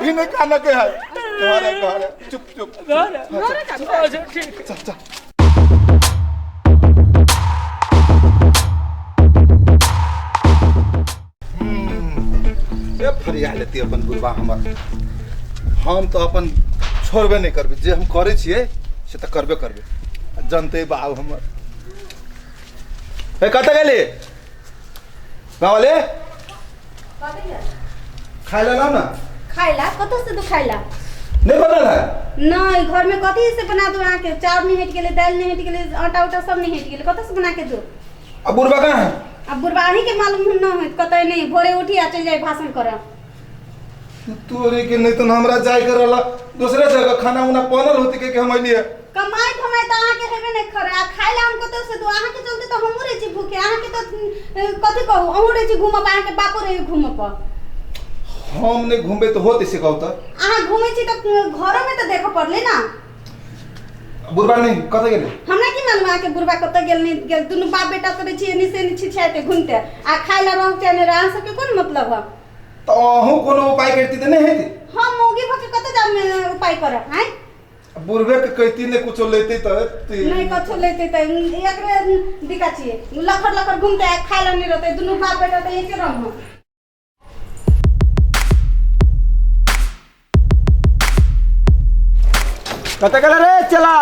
अभी नहीं खाना के है। घर है, घर है। चुप चुप। घर है? हाँ, चल, अच्छा ठीक। चल चल। ए फरिया लेती अपन बुढ़बा हमर। हम तऽ अपन छोड़बे नहि करबै, जे हम करै छियै से तऽ करबे करबै। जनते बाब हमर। ए कतऽ गेली गाँववाले? खाय ला लाओ ना। खाय ला कतऽ से दू खाय ला? नहीं बनल है? नहीं, घर में कथी से बना दू? अहाँके चाउर नहीं हटि गेलै, दालि नहीं हटि गेलै, आटा उटा सब नहीं हटि गेलै, कतऽ से बना के दू? अब बुढ़बा कहाँ है? अब बुढ़बा अहीं के मालूम न होत कतऽ नहीं, भोरे उठी आ चलि जाय भाषण करऽ। तोरे के नहीं तो हमरा जाय के रहला दूसरे जगह, खाना उना बनल होती के, के हम अइलिए। कमाई धमाई तऽ अहाँके हेबे नहि करे, आ खाय ला हम कतऽ से दू? अहाँके चलते तऽ हमहूँ रहै छी भूखे। अहाँके तऽ कथी कहू, अहूँ रहै छी घूमऽ पर, अहाँके बापो रहै घूमऽ पर। हम नहीं घूमबे तो होते से कहू तऽ। अहाँ घूमै छी तऽ घरो में तऽ देखऽ पड़लै ना। बुढ़बा नहीं कतऽ गेलै? हमरा की मालूम अहाँके बुढ़बा कतऽ गेल नहि गेल। दुनू बाप बेटा तऽ रहै छी एनी से एनी छिछाइते घूमते, आ खाय ला रहू चाहे नहि रहू, अहाँ सबके कोन मतलब है? तऽ अहूँ कोनो उपाय करती तऽ नहि हेतै। हम मौगी भऽ के कतऽ जाब उपाय करब? आँय, बुढ़बे के कहती नहि कुछो लेते तऽ नहीं कुछो लेते तऽ एकरे दिक्कत छियै, लखर लखर घूमते आ खाय ला नहि रहतै। दुनू बाप बेटा तऽ एके रंग है। कतऽ गेल रे चला?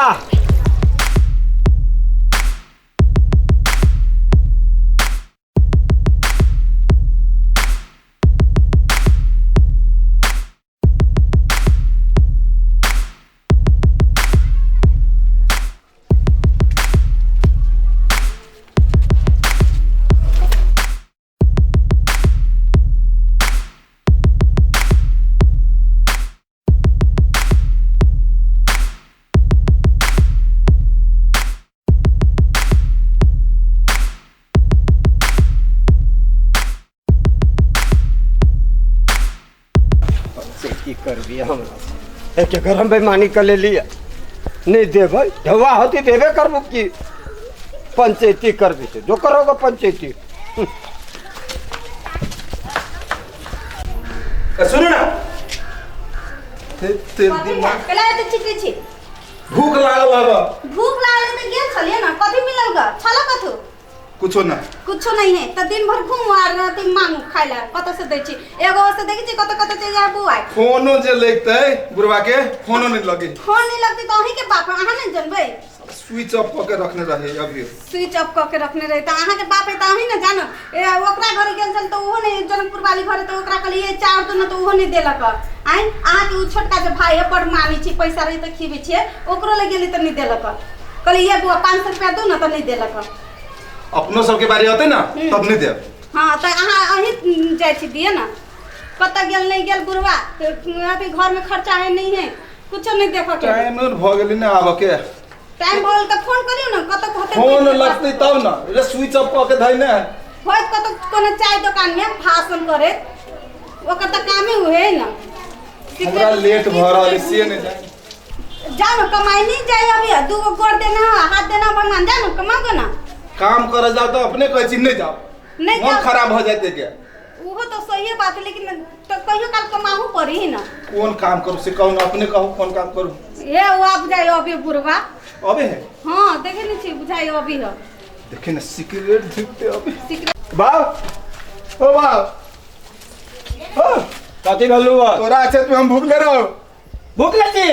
से की करबी हमरा एके घर हम बेईमानी कर लेली। नहीं देबै ढौआ होती देबे करबो की पंचायती करबी से जो करोगे पंचायती। सुनू ना ते ते दिमाग कैला एते चिकरै छी? भूख लागल हब। भूख लागल तऽ गेल छलियै ना, कथी मिलल ग? छल कथू? कुछो ना। कुछो नहीं है तऽ दिन भर घूमू आर अथी मांगू खाय ला, कतऽ से दै छी? एगो से देखै छी कतऽ कतऽ चलि जाय बुआइ। फोनो जे लगतै बुढ़वा के, फोनो नहीं लगे। फोन नहीं लगतै तऽ अहीं के बाप अहाँ नहीं जनबै? स्विच ऑफ कऽ के रखने रहे अभी। स्विच ऑफ कऽ के रखने रहे तऽ अहाँके बाप है तऽ अहीं ने जानब। ए ओकरा घरे गेल छल तऽ ओहो नहि, जनकपुर वाली घरे तऽ ओकरा कहलियै चाउर दू ने तऽ ओहो नहि देलक। आँय, अहाँके ओ छोटका जे भाई है बड़ मानै छी, पैसा रही तऽ खिबै छियै, ओकरो लग गेली तऽ नहि देलक। कहलियै ये बुआ 500 रुपया दू ने तऽ नहि देलक। अपनो सबके बारी अतै ना तब नहीं देब। हाँ तऽ अहाँ अहीं जाइ छी दिए ना। कतऽ गेल नहीं गेल बुढ़वा, अथी घर में खर्चा है नहीं है, कुछो नहीं देखऽ के। टाइम भऽ गेलै ने आबऽ के। टाइम भऽ गेल तऽ फोन करियौ ने, कतऽ होतै? फोन लगतै तब ना, रे स्विच ऑफ कऽ के धै ने। होइत कतऽ कोनो चाय दुकान में भाषण करैत, ओकर तऽ कामे उहे है ना। हमरा लेट भऽ रहल है से नहीं जाए। जाओ ना कमाई नहीं जाए अभी, दू गो गोड़ देना हाथ देना भगवान, जाओ ना कमाओ ना। काम करे जाओ तो अपने कहै छी नहीं जाओ। नहीं मन जाओ। खराब हो जाते के। उहो तो सही बात है, लेकिन तो कहियो काल कमाहू पड़ी ही ना। कौन काम करू से कहू ना, अपने कहू कौन काम करू? ये वो आप जाइयो अभी बुढ़वा। अबे है? हाँ देखे नहीं छी बुझाइयो अभी है। देखे ना सिगरेट धुकते अभी। सिगरेट। बाप ओ बाप। ओ कथी भेलू है? तोरा अच्छे में हम भूखले रहो। भूख लगी?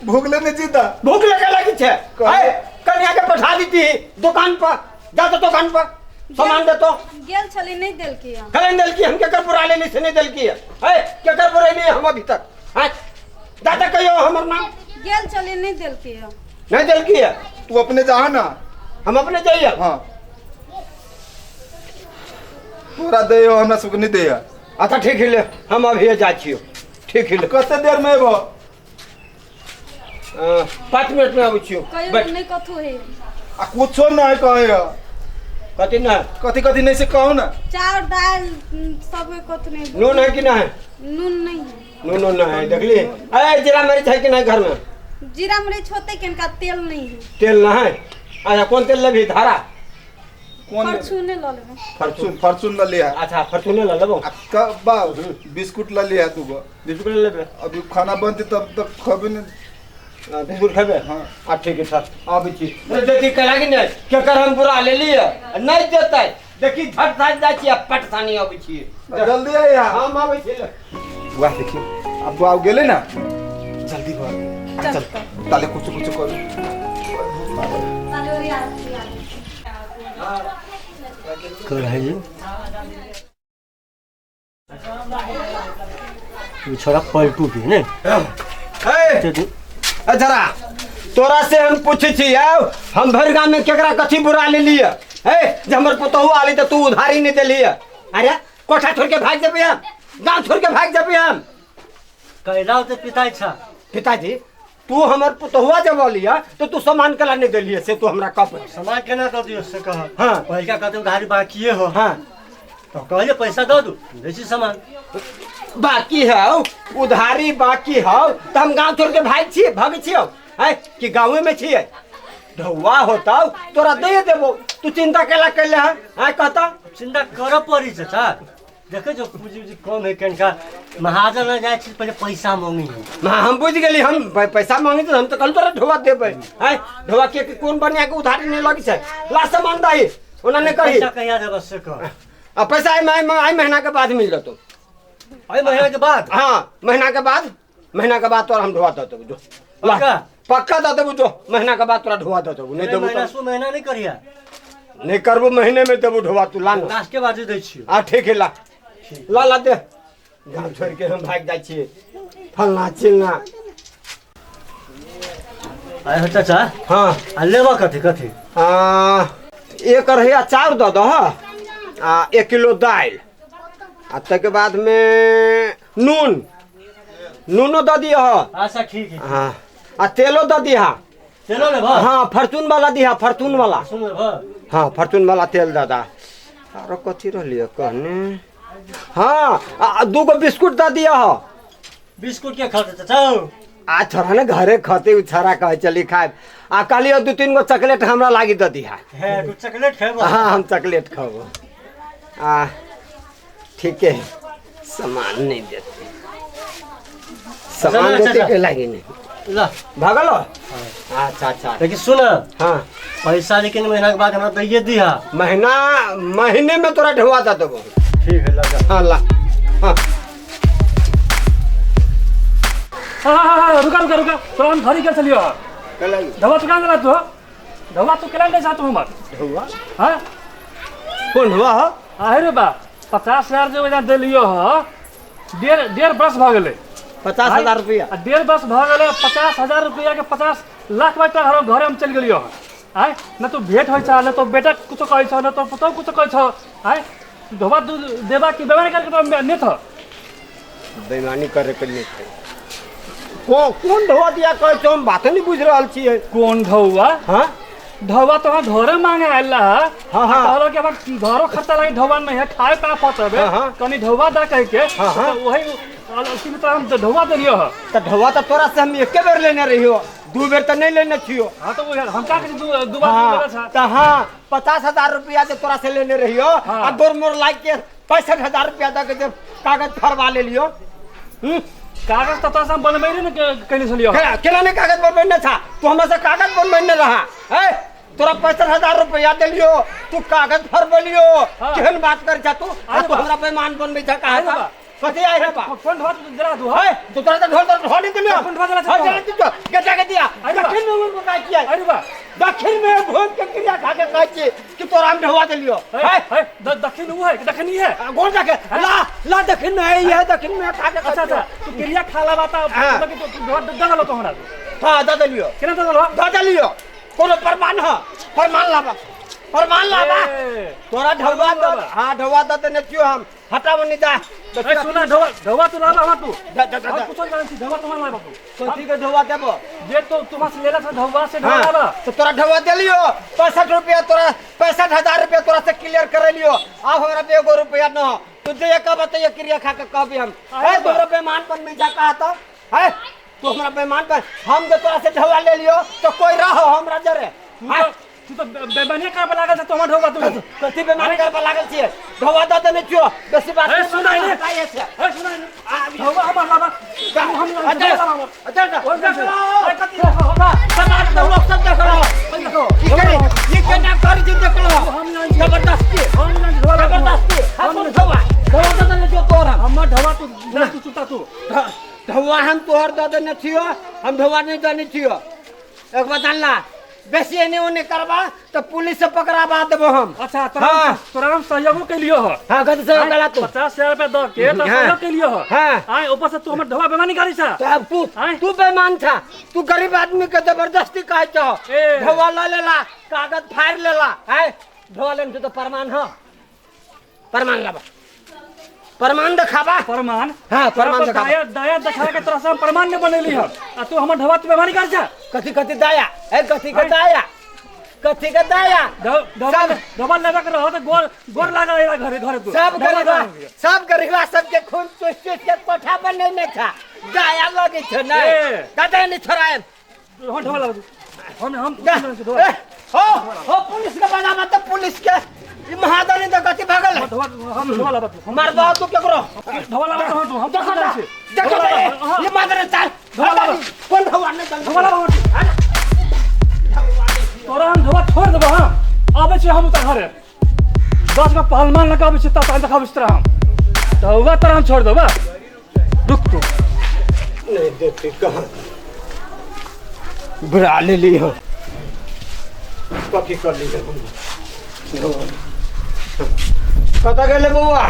भूखले नहीं जीता। भूख लगे लगी छे? कहे? ए, कन्या के पठा दी थी दुकान पर, जा तो दुकान पर सामान दे तो। गेल छली नहीं देलकी है। कल देलकी हम केकर पुरा लेली से नहीं देलकी है। ए केकर पुरैली हम अभी तक? हैं दादा कहियो हमर नाम। गेल छली नहीं देलकी है। नहीं देलकी है। तू अपने जा ना। हम अपने जाइए। हाँ तोरा दे हमरा सबके नहीं दे। अच्छा ठीक है ले, हम अभी जा छियो। ठीक है ले। कते देर में अबो? 5 मिनट में आबै छियो। कहियो बैठ। नहीं कथू है। आ कुछो नहीं कहे। कथी ना? कथी कथी नहीं से कहू ना। चाउर दाल सब कथू नहीं। नून है कि ना है? नून नहीं है। नून नून है देखली। अरे जीरा मरीच है कि नहीं घर में? जीरा मरीच होते कि इनका तेल नहीं है। तेल ना है? अच्छा कौन तेल लेबी? धारा। कोन फॉर्चूने ल लेबै। फॉर्चून, फॉर्चून ल लिहा। अच्छा, फॉर्चूने ल लेबो। आ बा बिस्कुट ल लिहा दूगो। बिस्कुट ल लेबै। अभी खाना बनते तब तक खबे ने। बिस्कुट खेबै? हाँ। आ ठीक है सर, आबै छी। देखी कहला कि नहि केकर हम बुरा लेलियै, नहि देतै। देखी झट साज जाइ छी आ पट सानी अबै छी। जल्दी आइ यहाँ। हम आबै छी। वाह देखियो अब बाबू गेले ना, जल्दी भर चल। चल ताले कुछ कुछ करू। ताले ओरिया। कढ़ाई ई छोरा पलटू के ने। हे जरा तोरा से हम पूछै छी, आउ हम भरि गाम में केकरा कथी बुरा लेलियै? हे जे हमर पुतहु आली तऽ तू उधारी नहि देलियै। अरे कोठा छोड़ के भागि जेबै हम, गाँव छोड़ के भागि जेबै हम। कैला होते पिताई छा? पिताजी, तू हमर पुतहुआ जब अलियै तऽ तू सामान केला नहि देलियै से तू हमरा कह। सामान केना दऽ दियौ से कह। हाँ। पहिलका कहते उधारी बाकिए हो। हाँ। तो कहलिए पैसा दऽ दू, दै छी सामान। बाकी हौ, उधारी बाकी हौ तऽ हम गाँव छोड़ के भागि छियै, भागै छियौ है कि गाँवे में छियै? ढौआ होतौ तोरा दे देबो, तू चिंता केला कैले है? आय कहता। चिंता करऽ पड़ी चाचा, देखै जो पूंजी उजी कम है कनिका, महाजन लग जाइ छी पहिले पैसा मांगी है। हाँ, हम बुझि गेली। हम पैसा मांगे तऽ हम तऽ कहलहुँ तोरा ढौआ देबै। आय ढौआ के के कोन बढ़िया के उधारी नहि लगै छै। ला सामान दही, ओना नहि कही। पैसा कहिया देबऽ से कह। आ पैसा आइ महीना के बाद मिल जेतौ। एहि महीना के बाद? हाँ, महीना के बाद, महीना के बाद तोरा हम ढोआ दऽ देबौ। जो ला। पक्का? पक्का दऽ देबौ, जो महीना के बाद तोरा ढोआ दऽ देबौ। नहि एहि देबौ महीना तऽ सो महीना नहि करिया। नहि करबो, महीने में देबौ ढोआ, तू ला ना। लास्ट के बाजू दै छियौ। आ ठीक है, ला ला ला दे। गाँव छोड़ के हम भागि जाइ छियै फलना चिलना। आइ हो चाचा। हाँ। आ लेबऽ कथी कथी? आ, एक अढ़ैया चाउर दऽ दह आ 1 किलो दालि आ ताहिके बादमे नून, नूनो दऽ दिअ। अच्छा ठीक है। हाँ, आ तेलो दऽ दिहा। तेलो लेबऽ? हाँ, फॉर्चून वाला दिहा, फॉर्चून वाला। सुन लेबऽ? हाँ, फॉर्चून वाला तेल दऽ दा। आरो कथी रहलियै कहने? हाँ, आ 2 गो बिस्कुट दऽ दिअ। बिस्कुट के खाते चाचा? आ छोरा ने घरे खते, उ छोरा कहै चली खायब। आ कहलियै 2-3 गो चॉकलेट हमरा लागी दऽ दिहा। हे तू चॉकलेट खेबऽ? हाँ, हम चॉकलेट खबो। आ ठीक है, सामान नहीं देते, सामान अच्छा, देते अच्छा। के लागी नहीं। ला। भगल। अच्छा अच्छा। लेकिन सुन। हाँ। पैसा लेकिन महीना के बाद हमरा दैये दिहा। महीना, महीने में तोरा ढुआ दऽ देबो। ठीक है, लगा। हाँ, ला। हाँ। हाँ हाँ हाँ, रुका रुका रुका, तोरा हम घरी गेल छलियो। ढौआ तू केना देला तू? ढौआ तू केना दै छा तू हमर? ढौआ? हाँ। कोन ढौआ हो? आहे रे बा, 50,000 जे ओहिना देलियो ह, डेढ़ वर्ष भऽ गेलै। 50,000 रुपया? आ 1.5 वर्ष भऽ गेलै, 50,000 रुपया के 50 लाख बजे तक घरे हम चलि गेलियो हँ। आय न तू भेंट होइ छ, न तो बेटा कुछो कहै छ, न तो पुतहु कुछो कहै छ। आय ढौआ तू देबा कि बेमानी करके तो नहीं था? बेईमानी करे के नहीं थे। कौन ढौआ दिया कहै छौ? हम बाते नहीं बुझि रहल छियै। कोन ढौआ? हाँ। ढौआ तो हम घरे मांगे आयल रहा। हाँ, हाँ। कहलो कि हमर घरो खर्चा लागी ढौआ नहीं है, खाए कहाँ पतबे। हाँ, हाँ। कनी ढौआ दा कह के। हाँ, हाँ। तो वही उसी में तो हम ढौआ देलियो ह। तऽ ढौआ तऽ तोरा से हम एके बेर लेने रहियो, दू बेर तऽ नहीं लेने छियो। हाँ, तो वही हम का करी, दू दू बार हाँ, देले छा। तऽ हाँ, 50,000 रुपया जे तोरा से लेने रहियो हाँ। आ गोर मोर लाग के 65,000 रुपया दऽ के जे कागज फरवा लेलियो। कागज तो तोरा से हम बनबै ने कहने छलियो। केना नहि कागज बनबेने छा तू? हमरा से कागज बनबेने रहा है? तोरा 65,000 रुपया देलियो, तू कागज फरबलियो। हाँ। केहन बात कर छा तू? आ अरे तू बा। हमरा बेईमान बनबै छा कहा? अरे बा। कथी आइ रे बा? कौन ढौआ तू देला तू? है तो तोरा तऽ ढोल ढोल नहीं देलियो। कौन ढोल देला छा हाँ, तोरा? देला दियो, गेटा के दिया। अरे बा। दक्षिण में उनको का किया? अरे बा। दक्षिण में घूम के क्रिया खा के कहै छी कि तोरा हम ढोआ देलियो। है है है दक्षिण ऊ है कि दक्षिण ही है? गोड़ जाके ला ला, दक्षिण में है, ये है दक्षिण में खा के। अच्छा अच्छा, तू क्रिया खा ला बाता। हाँ। कि तू ढौआ दे देलो तो हमरा? हाँ, दऽ देलियो। केना दे देलो? दऽ देलियो। कोनो प्रमाण है? प्रमाण लाबा, प्रमाण लाबा। ए। तोरा ढौआ दऽ, हाँ, ढौआ दऽ देने छियो हम। हटाबो नहीं जा। ए सुना, ढौआ ढौआ तू लाबा हमरा तू। दे दे दे। हम कुछो जानै छी, ढौआ तुम्हारा लाबा तू। कथी के ढौआ देबो? जे तो तुम्हारा से लेला था ढौआ से ढौआ हाँ लाबा। तो तोरा ढौआ देलियो 65 रुपया, तोरा 65,000 रुपया तोरा से क्लियर करेलियो। आब हमरा पे एगो रुपया न हो, तू जे कहब तो ये क्रिया खा के कहबी हम। अरे है बा। तोरा बेईमान बनबी जा कहा तो है तू हमरा बेईमान बन। हम जे तोरा से ढौआ ले लियो तो कोई रहो हमरा जरे? तू हाँ? तो तू तो बेमानी करे पर लागल छ तो हमर ढोबा तू कथी बेमानी करे पर लागल छियै? ढोबा दऽ देने छियौ बेसी बात ए सुनाइ ने छै। ए सुनाइ ने ढोबा हमर लाबा हम अच्छा अच्छा कथी होगा समाज के लोग सब देख रहो देखो ई करे ई केना करी जे देख रहो हम जबरदस्ती हम ढोबा जबरदस्ती हम ढोबा ढोबा दऽ देने छियौ तोहर। हमर ढोबा तू तू चुपता तू ढोबा हम तोहर दऽ देने छियौ हम ढोबा नहीं देने छियौ। एक बात जानला बेसी एने ओने करबा तो पुलिस से पकड़ाबा देबो हम। अच्छा तोरा तोरा हम सहयोगो केलियो ह। हां कथी सहयोग कला तू? 50,000 रुपया द के तो सहयोग केलियो ह। हां आय ऊपर से तू हमर ढोबा बेमानी करी छ। तो अब तू तू बेईमान था तू गरीब आदमी के जबरदस्ती कहै छ। ढोबा ल लेला कागज फाड़ लेला है ढोबा लेने तो प्रमाण ह प्रमाण लाबा प्रमाण देखाबा प्रमाण। हां प्रमाण देखाबा। दया दया देखा के तोरा से हम प्रमाण ने बनेली ह आ तू हमर ढोबा तू बेमानी कर छ। कथी कथी दया ए कथी के दया कथी के दया? ढोबा लेबा के रह त गोर गोर लागल एला घरे घरे तू सब गरीबा सबके खून चूस चूस के कोठा बनेने छ दया लगे छ नै दादा नै छोड़ाएब हम ढोबा लाबा हम हो हो पुलिस के बजाबा त पुलिस के ई महादनी त गति भागल हम ढोबा लाबा तू मारबा तू केकरो ढोबा लाबा तू हम देखो देखो ये महादनी चल ढोबा लाबा कोन ढोबा नै चल ढोबा लाबा तोरा हम ढोबा छोड़ देबो। हां आबै छी हम उतर घरे 10 गो पहलवान लगा आबै छी त तहन देखाबै छी तोरा हम ढोबा तोरा हम छोड़ देबो। रुक तू नहीं देखी कहां बुरा ले लियो कथी कर लियो कतऽ गेलै बौआ?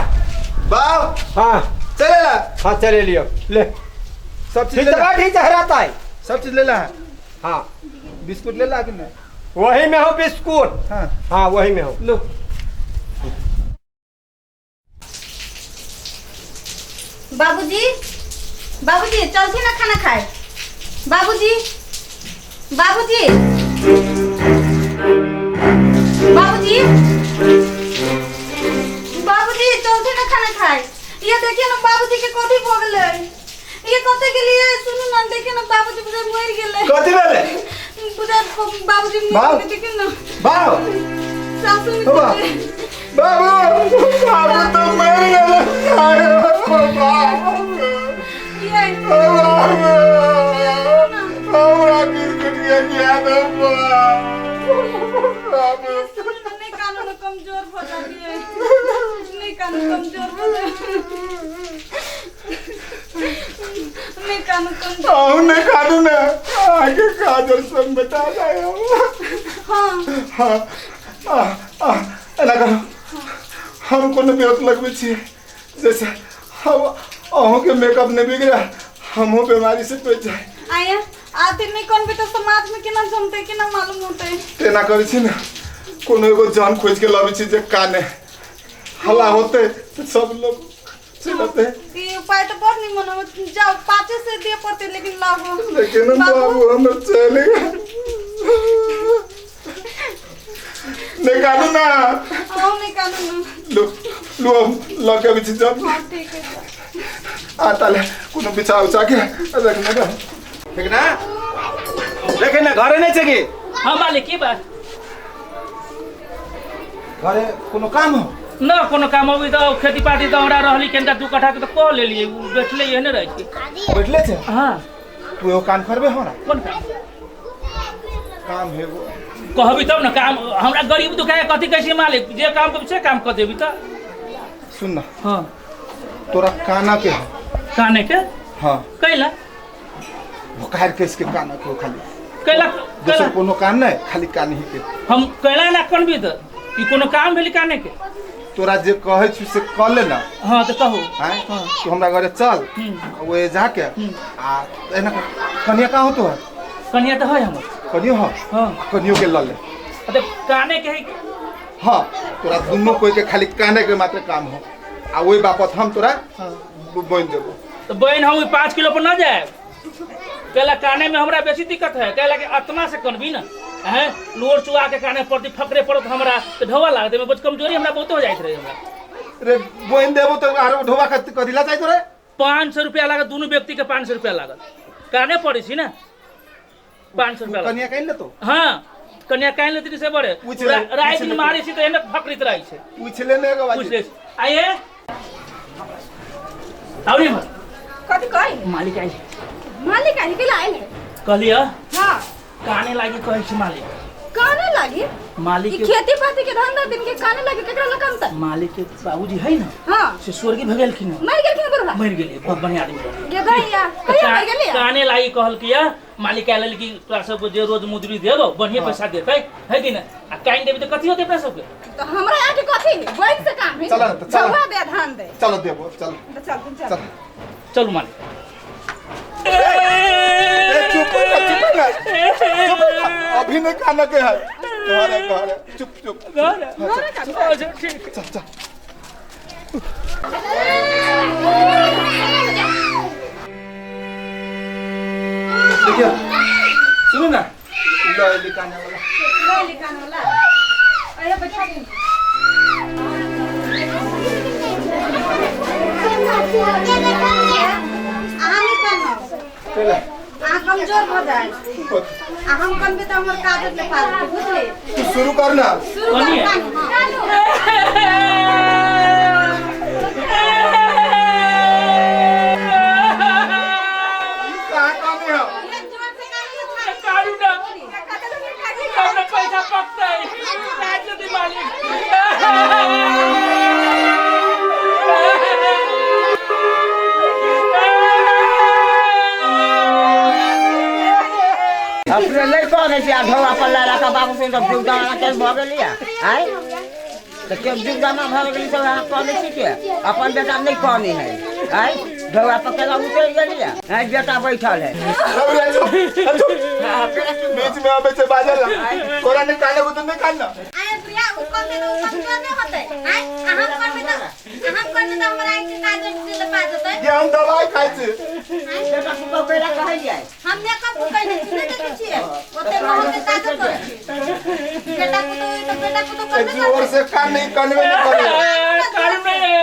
बाप हाँ चले ला। हाँ चले लियो ले सब चीज ले ला। ठीक हराता है सब चीज ले ला। हाँ बिस्कुट ले ला कि नहीं? वही में हो बिस्कुट। हाँ हाँ वही में हो लो। बाबूजी बाबूजी चलती ना खाना खाए। बाबूजी बाबूजी बाबूजी बाबूजी चलते ना खाना खाए। ये देखिए ना बाबूजी के कथी भ गेलै ये कते गेलिए सुनू ना देखिए ना बाबूजी बुझाय मरि गेलै। कथी भेलै? बुझाय बाबूजी मरि गेलै देखिए ना। बाबू सासु बाबू बाबू तो मरि गेलै। बाबू ये हमरा बिस्कुट के खिया दो बाबू। नहीं कानून कमजोर भ जाइए नहीं कानून कमजोर भ जाए नहीं कानून कमजोर आओ नहीं कानून आगे काजल सब बता जाए। हाँ हाँ आ एना करो हम कोनो बेहत लगबै छी जैसे हम अहूँ के मेकअप नहीं बिगड़ा हमहूँ बीमारी से बच जाए। आया आते नहीं कौन भी तो समाज में केना जमते केना मालूम होते। तेना करै छी ने कोनो एगो जान खोज के लाबै छी जे काने हल्ला होते तो सब लोग चिल्लाते। ये उपाय तो बहुत नहीं मनो जाओ पाँचे से दिए पड़ते लेकिन लागो लेकिन बाबू हम चले गए निकालू ना। हाँ निकालू ना लो लो लगे बिछि जब। हां ठीक है आ ताले कोनो बिछा उछा के रखने का ठीक ना देखे ना घरे नहीं छै की? हां मालिक की बात? घरे कोनो काम हो ना? कोनो काम हो त खेती पाती दौड़ा रहली केनका 2 कट्ठा के त कह लेलिए उ बैठले एहने रहै छी। बैठले छै? हां तू एगो काम करबे हमरा? कोन काम? काम है वो कहबी तब न काम हमरा गरीब दुखाय कथि कैसे मालिक जे काम कहबी से काम कर देबी त। सुन ना। हां तोरा काना के है? काने के? हां कैला? भोकार के इसके काना के खाली कैला? दोसर कोनो काम नहीं खाली कान ही के। हम कैला ना कनबी त ई कोनो काम भेल काने के? तोरा जे कहै छु से कर ले ना। हां त कहू। हां तू हमरा घरे चल ओए जाके आ एना कनिया का हो तो? कनिया त है हमर। कनियो हो? हां कनियो के ल ले। अरे काने के है? हां तोरा दुनो कोई के खाली काने के मात्र काम हो आ ओई बापत हम तोरा बन देबो। त बन हम 5 किलो पर न जाए कैला काने में हमरा बेसी दिक्कत है कैला के आत्मा से कनबी ना हैं लोर चुआ के काने पड़ती फकरे पड़त हमरा त ढोवा लागत में बहुत कमजोरी हमरा बहुत हो जाइत रहे हमरा। रे बन देबो त आरो ढोवा कदिला चाहिए तोरे? 500 रुपया लागत दोनों व्यक्ति के 500 रुपया लागत काने पड़ी छी ना 500 रुपया। कनिया कहिन ले तो? हां कन्या काइन लेती से बड़े पूछ ले, राय पूछ दिन ले। मारे छी त एने फकरित रहै छै। पूछ ले ने एगो बात। पूछ ले आइए आउरी भर कथी कही? मालिक आई। मालिक आई के आयल है? कहलिए हां। काने लागी कहै छी मालिक। काने लागी? मालिक ई खेती पाती के धंधा दिन के काने लागी केकरा लकम त? मालिक के बाबूजी है ना। हां। से स्वर्गीय भ गेलखिन। मर गेलखिन बुढ़वा? मर गेलै, बहुत बढ़िया आदमी रहै। गे भैया कहिया मर गेलै? काने लागी कहल किया मालिक आयल कि तोरा सबके जे रोज मुद्री देबो बढ़िया पैसा देतै है कि ना? आ काइन देबी त कथी होतै अपना सबके? तो हमरा आके कथी है? बैंक से काम है। चला ना, चला। चलवा दे धान दे। चलो देबो चल। चल चल चल। चलू मालिक। ए चुप ना, चुप ना, चुप ना, अभी नहीं खाना के है। घर है, घर है, चुप चुप। घर है। घर है का? अच्छा ठीक। चल चल। देखिए सुनो ना, लो लिखाने वाला। लो लिखाने वाला। अरे बैठा दे। अहाँ नहीं कानब। चला। अहाँ कमजोर भ जाए। आ हम कनबे त हमर कागज ले पास बुझले। तू शुरू कर ना। शुरू कर कनिए। कानू, हां। कहाँ कहानी है? ये जोर से कानिए छाती। कानू ना। कागज हमरा पैसा पकतै। काट देतै मालिक। अपने नहीं कहने छी आ ढौआ पर लड़ा के बाबू के जब जुगदाना के भऽ गेलियै आय तऽ के जुगदाना भऽ गेली तऽ अहाँ कहने छी के अपन बेटा नहीं कहने है आय ढौआ पर केना उतरि गेलियै आय बेटा बैठल है। अब रे चुप, चुप। बीच में आबे से बाजल तोरा नहीं काने को तो नहीं कान ना। आय प्रिया उ कनते त उ कमजोर नहीं होतै। आय अहाँ करबे त अहाँ करबे त हमरा आँखि के काजल से लपा जेतै। ये हम दवाई खाइ छी। बेटा पुतहु कैला कहै जाइ? हम मेकअप कैने छी नहीं देखै छियै ओते महग के काजल करै छी। बेटा पुतहु त बेटा पुतहु करबे जोर से कान नहीं कानवे नहीं करे। कानू नहीं रे।